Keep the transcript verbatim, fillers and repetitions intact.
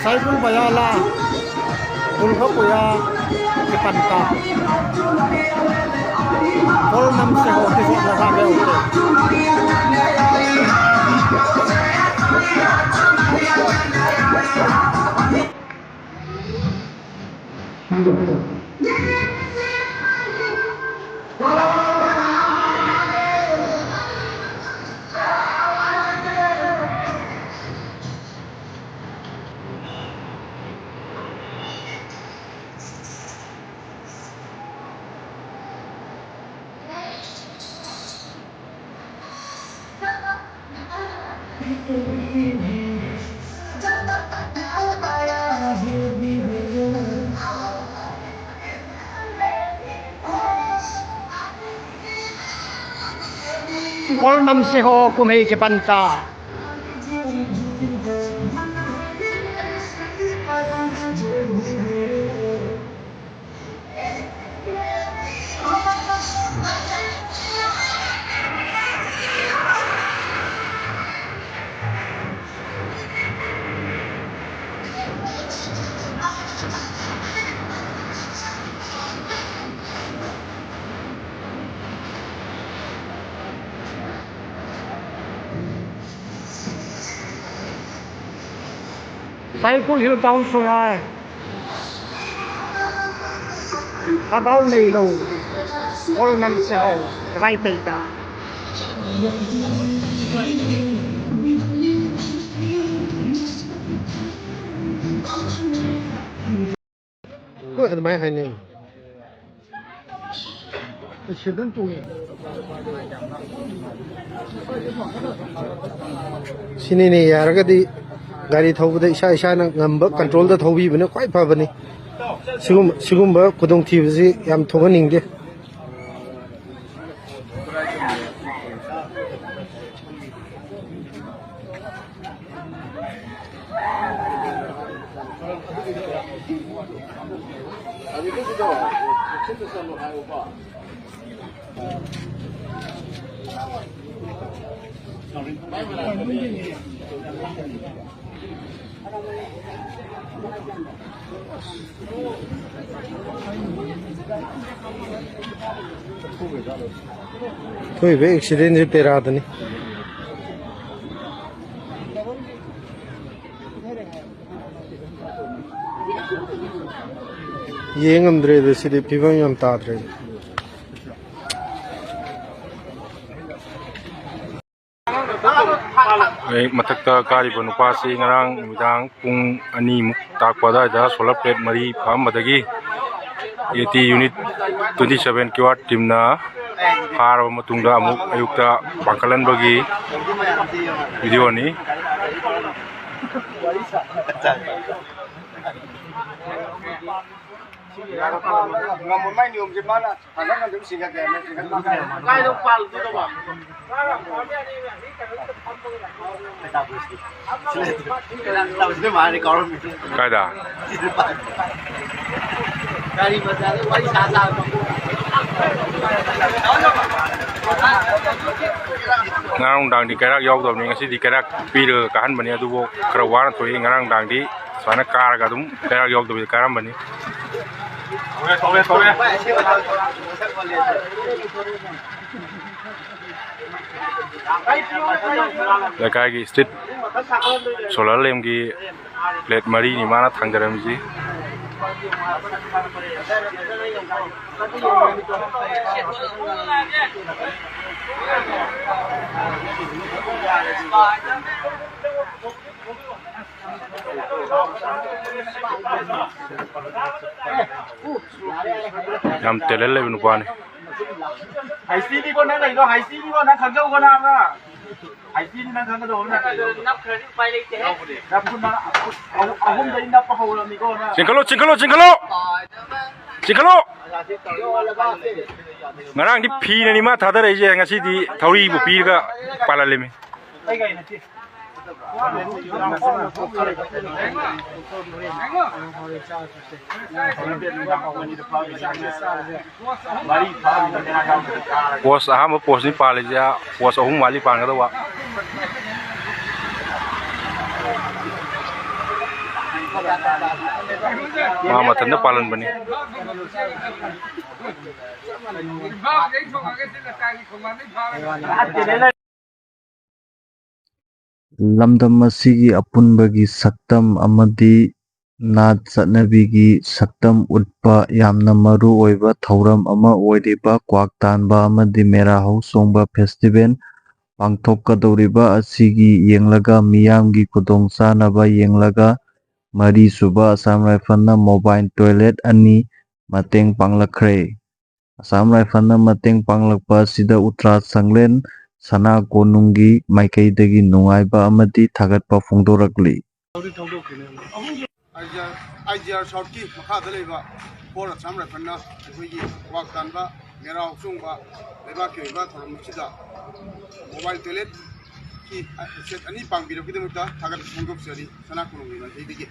Saikul Bayala, Dulkha Puya, Kipanta. Kol nam se ho, kisi na sa be hote. Kol nam se ho kumhei kipanta. Saikul Hill Town Sungai. Kabau Neilo. Kol nam se ho. Rai Peita. ꯍꯣꯏ, ꯑꯗꯨꯃꯥꯏꯅ ꯍꯥꯏꯅꯩ꯫ ꯁꯤꯅꯤꯅꯦ, ꯌꯥꯔꯒꯗꯤ ꯒꯥꯔꯤ ꯊꯧꯕꯗ ꯏꯁꯥ ꯏꯁꯥꯅ ꯉꯝꯕ ꯀꯟꯇ꯭ꯔꯣꯜꯗ ꯊꯧꯕꯤꯕꯅ ꯈ꯭ꯋꯥꯏ ꯐꯕꯅꯤ꯫ ꯁꯤꯒꯨꯝꯕ, ꯁꯤꯒꯨꯝꯕ ꯈꯨꯗꯣꯡꯊꯤꯕꯁꯤ ꯌꯥꯝ ꯊꯣꯛꯍꯟꯅꯤꯡꯗꯦ꯫ ꯊꯣꯛꯏꯕ ꯑꯦꯛꯁꯤꯗꯦꯟꯁꯦ ꯄꯦꯔꯥꯗꯅꯤ꯫ ꯌꯦꯡ ꯉꯝꯗ꯭ꯔꯦꯗ, ꯁꯤꯗꯤ ꯐꯤꯕꯝ ꯌꯥꯝ ꯇꯥꯗ꯭ꯔꯦ꯫ ꯑꯩ ꯃꯊꯛꯇ ꯀꯥꯔꯤꯕ ꯅꯨꯄꯥꯁꯤ ꯉꯔꯥꯡ ꯅꯨꯃꯤꯗꯥꯡ ꯄꯨꯡ ꯑꯅꯤꯃꯨꯛ ꯇꯥꯛꯄ ꯑꯗꯨꯋꯥꯏꯗ solar plate ꯃꯔꯤ ꯐꯥꯛꯑꯝꯕꯗꯒꯤ AT unit twenty seven Q R teamꯅ ꯐꯥꯔꯕ ꯃꯇꯨꯡꯗ ꯑꯃꯨꯛ ꯑꯌꯨꯛꯇ ꯄꯥꯡꯈꯠꯍꯟꯕꯒꯤ videoꯅꯤ꯫ ꯉꯝꯕ ꯃꯥꯏ ꯅꯤꯌꯣꯝꯁꯦ ꯃꯥꯅ ꯊꯥꯡꯒꯠ ꯉꯝꯗꯕ ꯆꯤꯡꯈꯠꯀꯦ ꯍꯥꯏꯕꯅꯦ, ꯆꯤꯡꯈꯠ ꯉꯝꯗꯦ ꯍꯥꯏꯕꯅꯦ꯫ ꯀꯥꯏꯗ ꯄꯥꯜꯂꯨꯗꯣꯏꯅꯣꯕ? ꯇꯧꯁꯤꯅꯦ ꯃꯥꯅꯤ ꯀꯥꯎꯔꯝꯃꯤ꯫ ꯀꯥꯏꯗ? ꯒꯥꯔꯤ ꯃꯆꯥꯗ ꯋꯥꯔꯤ ꯁꯥ ꯁꯥ꯫ ꯉꯔꯥꯡ ꯅꯨꯡꯗꯥꯡꯗꯤ ꯀꯩꯔꯥꯛ ꯌꯥꯎꯗꯕꯅꯤ, ꯉꯁꯤꯗꯤ ꯀꯩꯔꯥꯛ ꯄꯤꯔꯒ ꯀꯥꯍꯟꯕꯅꯤ, ꯑꯗꯨꯕꯨ ꯈꯔ ꯋꯥꯅ ꯊꯣꯛꯏ꯫ ꯉꯔꯥꯡ ꯅꯨꯡꯗꯥꯡꯗꯤ ꯁꯨꯃꯥꯏꯅ ꯀꯥꯔꯒ ꯑꯗꯨꯝ ꯀꯩꯔꯥꯛ ꯌꯥꯎꯗꯕꯤꯗ ꯀꯥꯔꯝꯕꯅꯤ꯫ ꯂꯩꯀꯥꯏꯒꯤ street solar lampꯒꯤ plate ꯃꯔꯤꯅꯤ ꯃꯥꯅ ꯊꯥꯡꯗꯔꯝꯃꯤꯁꯤ꯫ ꯌꯥꯝ talent ꯂꯩꯕ ꯅꯨꯄꯥꯅꯤ꯫ ꯍꯩꯁꯇꯤꯅꯤꯀꯣ ꯅꯪ ꯂꯩꯗꯣ, ꯍꯩꯁꯇꯤꯅꯤꯀꯣ ꯅꯪ ꯈꯪꯖꯧꯀꯣ ꯅꯪ ꯑꯉꯥꯡ꯫ ꯍꯩꯁꯇꯤꯅꯤ ꯅꯪ ꯈꯪꯒꯗꯧꯕ ꯅꯠꯇꯦ꯫ ꯅꯞꯈ꯭ꯔꯗꯤ ꯎꯄꯥꯏ ꯂꯩꯇꯦꯍꯦ꯫ ꯅꯞꯄꯨ ꯅꯪ ꯑꯍꯨꯝ, ꯑꯍꯨꯝꯗꯩ ꯅꯞꯄ ꯍꯧꯔꯕꯅꯤꯀꯣ ꯅꯪ꯫ ꯆꯤꯡꯈꯠꯂꯣ, ꯆꯤꯡꯈꯠꯂꯣ, ꯆꯤꯡꯈꯠꯂꯣ! ꯆꯤꯡꯈꯠꯂꯣ! ꯉꯔꯥꯡꯗꯤ ꯐꯤꯅꯅꯤ ꯃꯥ ꯊꯥꯗꯔꯛꯏꯁꯦ, ꯉꯁꯤꯗꯤ ꯊꯧꯔꯤꯕꯨ ꯄꯤꯔꯒ ꯄꯥꯜꯍꯜꯂꯤꯃꯤ꯫ ꯑꯩ ꯒꯥꯔꯤ ꯅꯠꯇꯦ꯫ Post ꯑꯍꯥꯟꯕ postꯅꯤ ꯄꯥꯜꯂꯤꯁꯦ, post ꯑꯍꯨꯝ ꯋꯥꯠꯂꯤ ꯄꯥꯟꯒꯗꯧꯕ꯫ ꯃꯥ ꯃꯊꯟꯇ ꯄꯥꯜꯍꯟꯕꯅꯤ꯫ ꯂꯝꯗꯝ ꯑꯁꯤꯒꯤ ꯑꯄꯨꯟꯕꯒꯤ ꯁꯛꯇꯝ ꯑꯃꯗꯤ ꯅꯥꯠ ꯆꯠꯅꯕꯤꯒꯤ ꯁꯛꯇꯝ ꯎꯠꯄ ꯌꯥꯝꯅ ꯃꯔꯨ ꯑꯣꯏꯕ ꯊꯧꯔꯝ ꯑꯃ ꯑꯣꯏꯔꯤꯕ ꯀ꯭ꯋꯥꯛ ꯇꯥꯟꯕ ꯑꯃꯗꯤ ꯃꯦꯔꯥ ꯍꯧꯆꯣꯡꯕ ꯐꯦꯁꯇꯤꯚꯦꯜ ꯄꯥꯡꯊꯣꯛꯀꯗꯧꯔꯤꯕ ꯑꯁꯤꯒꯤ ꯌꯦꯡꯂꯒ, ꯃꯤꯌꯥꯝꯒꯤ ꯈꯨꯗꯣꯡꯆꯥꯅꯕ ꯌꯦꯡꯂꯒ, ꯃꯔꯤꯁꯨꯕ ꯑꯁꯥꯝ ꯔꯥꯏꯐꯜꯅ ꯃꯣꯕꯥꯏꯜ ꯇꯣꯏꯂꯦꯠ ꯑꯅꯤ ꯃꯇꯦꯡ ꯄꯥꯡꯂꯛꯈ꯭ꯔꯦ꯫ ꯑꯁꯥꯝ ꯔꯥꯏꯐꯜꯅ ꯃꯇꯦꯡ ꯄꯥꯡꯂꯛꯄ ꯑꯁꯤꯗ ꯎꯇ꯭ꯔꯥ ꯁꯪꯂꯦꯟ ꯁꯅꯥ ꯀꯣꯅꯨꯡꯒꯤ ꯃꯥꯏꯀꯩꯗꯒꯤ ꯅꯨꯡꯉꯥꯏꯕ ꯑꯃꯗꯤ ꯊꯥꯒꯠꯄ ꯐꯣꯡꯗꯣꯔꯛꯂꯤ꯫ ꯑꯥꯏ ꯖꯤ ꯑꯥꯔ, ꯑꯥꯏ ꯖꯤ ꯑꯥꯔ ꯁꯥꯎꯠꯀꯤ ꯃꯈꯥꯗ ꯂꯩꯕ ꯐꯣꯔ ꯑꯁꯥꯝ ꯔꯥꯏꯐꯜꯅ ꯑꯩꯈꯣꯏꯒꯤ ꯀ꯭ꯋꯥꯛ ꯇꯥꯟꯕ, ꯃꯦꯔꯥ ꯍꯧꯆꯣꯡꯕ ꯂꯩꯕꯥꯛꯀꯤ ꯑꯣꯏꯕ ꯊꯧꯔꯝ ꯑꯁꯤꯗ ꯃꯣꯕꯥꯏꯜ ꯇꯣꯏꯂꯦꯠꯀꯤ ꯁꯦꯠ ꯑꯅꯤ ꯄꯥꯡꯕꯤꯔꯛꯄꯒꯤꯗꯃꯛꯇ ꯊꯥꯒꯠꯄ ꯐꯣꯡꯗꯣꯛꯆꯔꯤ ꯁꯅꯥ ꯀꯣꯅꯨꯡꯒꯤ ꯃꯥꯏꯀꯩꯗꯒꯤ꯫